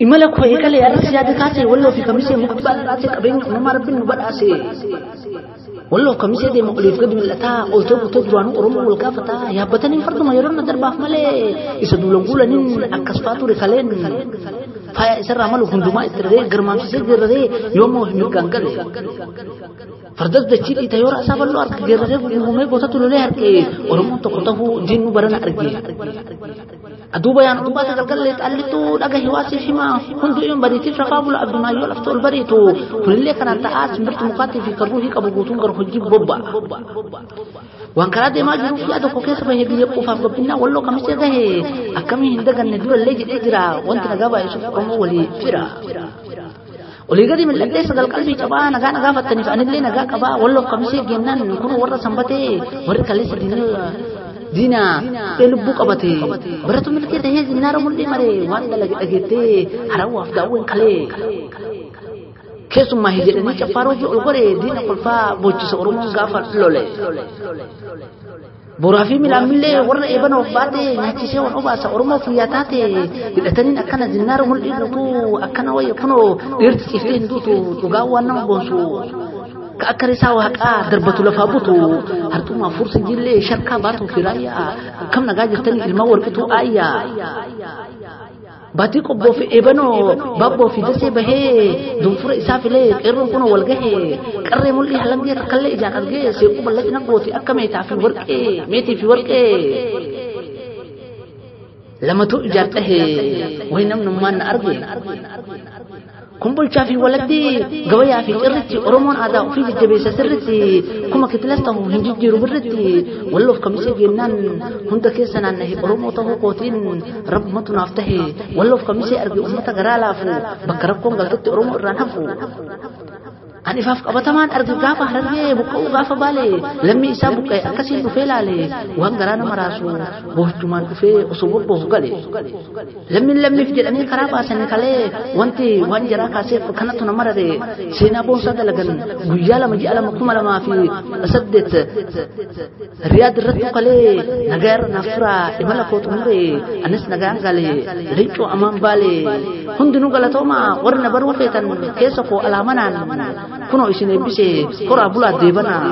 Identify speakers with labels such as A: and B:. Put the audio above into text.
A: Imala koo eegalee har'as yaada kaasee Walloo fi Kamisee mukti baala raasee qabeenya uumamaa Rabbiin nu badhaase. Walloo Kamisee deema oliif gadi mil'ataa oltee bultee duraanuu Oromoo wal gaafataa yaabbatanii farduma yeroo na darbaaf malee isa duulan guulaniin akkas faa ture kaleen faaya isarraa malu hundumaa itti raree garmaamsisee geerraree yoommoo mirgaan gale. Fardas dachii dhiita yoo raasaa bal'oo harka geerraree gugumee gootatu lolee harke Oromoon tokko tahuu diinnu barana arge. Aduu bayaan oduu baate galgalee xaallittuu dhaga hiwaasiif hima hunduu hin bariitiif rafaa bula abdumaayyoo lafti ol bariitu kunillee kanaan ta'aa simbirti mukaatii fi kan ruuhii qabu guutuun gara hojii bobba'a. Waan karaa deemaa jiruuf yaada koo keessa bahee biyya quufaaf gabbinnaa Walloo Kamisee gahe akkamii hin daganne durallee jedhee jira wanti nagaa baay'isuuf Oromoo walii fira. Olii gadi mil'adhee sagal qalbii cabaa nagaa nagaa fattaniif anillee nagaa qabaa Walloof Kamisee geennaan kun warra Sanbatee warri kaleessa diina dhee lubbuu qabate baratu milkee tahee zinnaara mul'ii maree waan dalage dhageettee harawwaaf daawween kalee. Keessumaa jedhanii caffaaroo fi ol godhe diina kolfaa boochisa Oromoon gaafa lole. Boraa fi milaamillee warra eebanoof baate nyaachisee waan obaasa Oromoo fayyaa taate hidhataniin akkana zinnaara mul'ii guutuu akkana wayya kunoo dhiirti ciiftee hin duutu dhugaa waan nama boonsu. Ka akka risaa waaqaa darbatu lafaa butu harxumaa fursa jillee sharkaa baatu firaayyaa akkam nagaa jirtanii ilmaan warqituu aayyaa. Baatii qobboo fi eebanoo baabboo fi dasee bahee dunfura isaa filee qeerroon kunoo wal gahee qarree mul'ii halangee takkallee ijaan argee seequu bal'ina gooti akka meetaa fi warqee meetii fi warqee. Lamatu ijaan dhahee wayi namnummaan na arge. Kombolchaa fi waladdi gabayaa fi cirritti Oromoon aadaa ofii jajjabeessa sirritti kuma kitilas ta'u hin jijjiiru birritti Walloof Kamisee geennaan hunda keessa naannahe Oromoo ta'uu kootiin rabbumatu naaf tahe Walloof Kamisee arge uummata garaa laafu bakka rakkoon galtutti Oromoo irraan hafu. An ifaaf qabatamaan arge gaafa Harargee buqqa'uu gaafa Baale lammii isaa buqqa'e akkasiin dhufee laale waan garaa nama raasu boochumaan dhufee osoo bobboof gale. Lammiin lammiif jedhanii karaa baasanii kalee wanti waan jaraa kaaseef kanatu nama rare seenaa boonsaa dalagan guyyaa 2 ji'a 2 2018 Riyaad irratti kalee nagaa irra naaf turaa imala koo xumure anis nagaan gale leencoo amaan baale hundinuu galatooma warri na baruu feetan keessa koo alaamanaan kunoo isin eebbise horaa bulaa deebanaa.